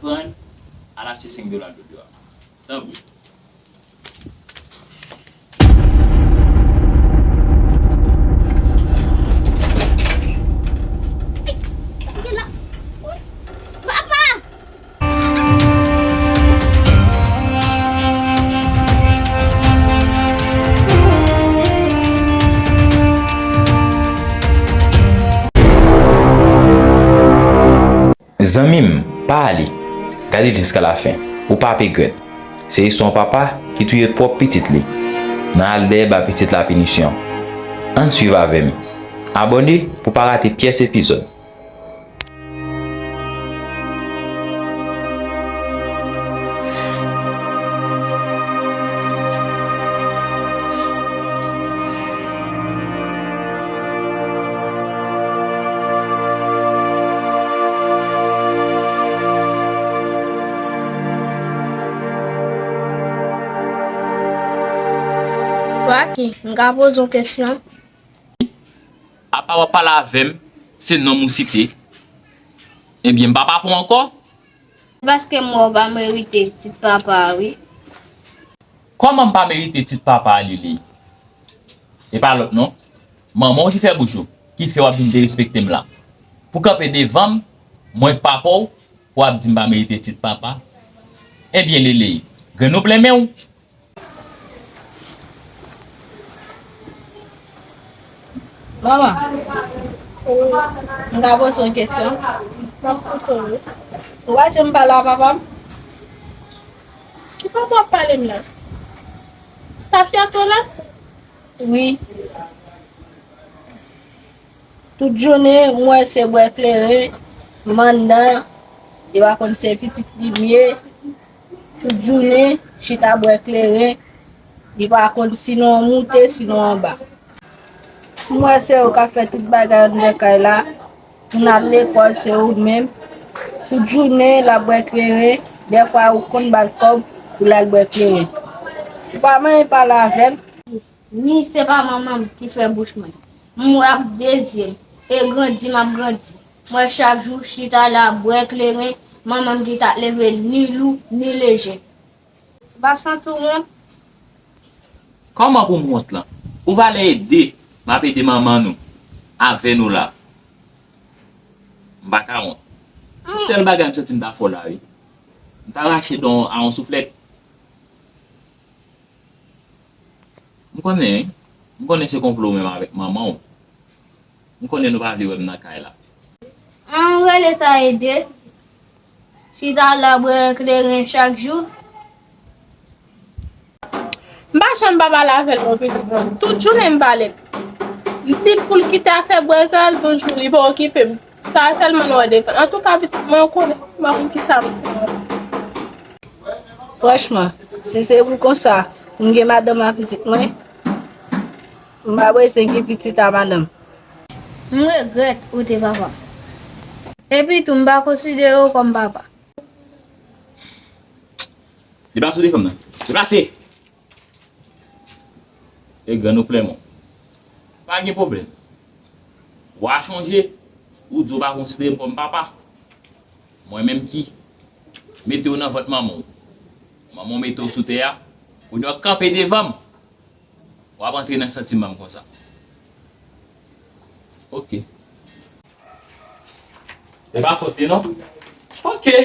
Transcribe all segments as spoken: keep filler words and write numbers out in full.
Pran, al achte senk dola dlo dlo a. Tanpri. Papa! Zanmi m, pa ale. Gade l jiska lafen. Ou p ap egrèt. Se istwa yon papa ki touye pwòp pitit li nan al dèyè ba pitit la pinisyon. Ann swiv avè m. Abòne pou w pa rate pyès epizòd. Waky, m ka poze w kesyon? Apa w ap pale avè m, se non m ou site. Ebyen, m pa papa w ankò. Paske m wè w pa merite tit papa a, wi. Kòman m pa merite tit papa a, Lili? E pa lòt non. Manman w ki fè bouch ou, ki fè w ap vin derespekte m la. Pou kanpe devan m, mwen k papa w, pou w ap di m pa merite tit papa. Ebyen, Lili, grenn ou plen men w. Manman, m ka poze w yon kesyon? M ap koute w, wi. Ou pa janm pale a papa m? Ki papa w ap pale m la? Tafya to la? Wi. Tout jounen, m wè se bwè kleren, mandan, li pa konn se pitit li m ye. Tout jounen, chita bwè kleren, li pa konn si nou an moute, si nou anba. M wè se ou k ap fè tout bagay anndan kay la. Pou n al lekòl, se ou menm. Tout jounen, l ap bwè kleren. Dèfwa, ou konn ba l kòb pou l al bwè kleren. Ou pa manyen pale avè l. Ni se pa manman m ki fè bouch mwen. M wè ak de zye m. E grandi m ap grandi. M wè chak jou chita la bwè kleren, manman m ki t ap leve l ni lou, ni leje. Ou pa santi w wont? Kòman pou m wont lan? Ou valè ede m ap ede manman nou avè nou la. M pa ka wont. Sèl bagay m santi m ta fè w la, wi. M ta rache dan w a yon souflèt. M konnen, wi. M konnen se konplo ou menm avèk manman w. M konnen nou pa vle wè m nan kay la. An, ou rele sa ede? Chita la bwè kleren chak jou? M pa janm pa pale avè l, mon pitit mwen. Tout jounen m pale l. M di pou l kite afè bwè sa, l gon jou li pa okipe m. Sa sèlman nou wè defann. Antouka, pitit mwen, ou konnen, m pa konn kisa m fè. Franchman, si se pou konsa, pou m gen madanm ak pitit mwen, m pa bezwen gen pitit a madanm. M regrèt ou te papa m. Epi tou, m pa konsidere w kòm papa. Deplase w de fanm nan. Deplase! E grann ou plen men w. Pa gen pwoblèm. W a chonje, ou di w pa konsidere m kòm papa. Mwen menm ki mete w nan vant manman w. Manman w mete w sou tè a, kounye a w kanpe devan m. W ap antre nan santiman m konsa. Oke. E pa fòt li non. Oke.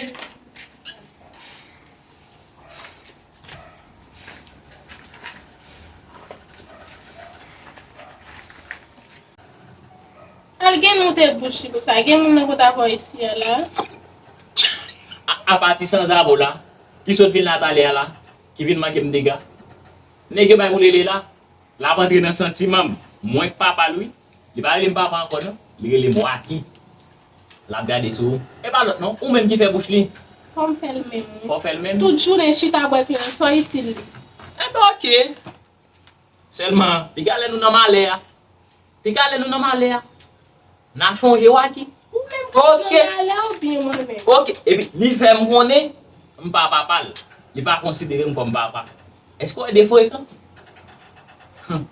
Al gen nou te bouch li konsa. Gen moun nan kot avè w isi a la. A, apa ti sanzavo la, ki sot vin la talè a la, ki vin manke m dega. Nèg yo bay pou l rele la. L ap antre nan santiman m. Mwen k papa l, wi. Li pa rele m papa ankò, non. Li rele m Waki. L ap gade sou ou. E pa lòt, non. Ou menm ki fè bouch li. Fò m fè l menm, wi. Fò w fè l menm? Tout jounen chita bwè kleren, sa itil li. Enben, oke. Sèlman, piga lè nou nan malè a. Piga lè nou nan malè a. N a chonje Waki. Ou menm k ap chonje alè oubyen mwen menm? Oke, epi li fè m konnen m pa papa l. Li pa konsidere m kòm papa. Èske w wè de frekan? Hum.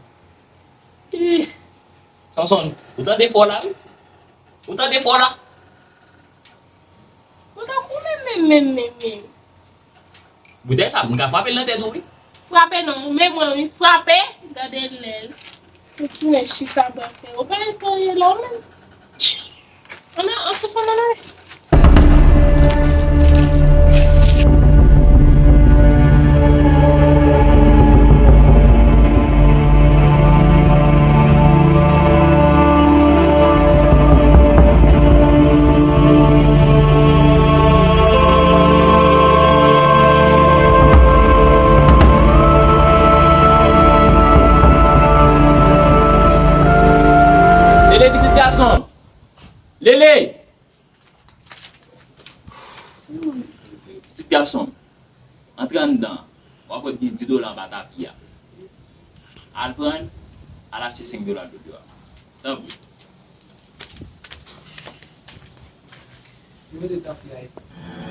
Ih. Sonson, ou tande fò la, wi. Ou tande fò la. Ou tankou menm menm. Menm, menm, menm. Boutèy sa, m ka frape l nan tèt ou, wi. Frape non, men mwen, wi, frape. Gade lè l. Ou tounen chita bò fè. Ou pa netwaye la, ou menm. Ann, ann, ann, ann, ann. Lele, pitit gason! Lele! Pitit gason, antre anndan, w ap wè gen dis dola anba tapi a. Al pran l, al achte senk dola dodo a. Tanpri. Ou mete tapi a.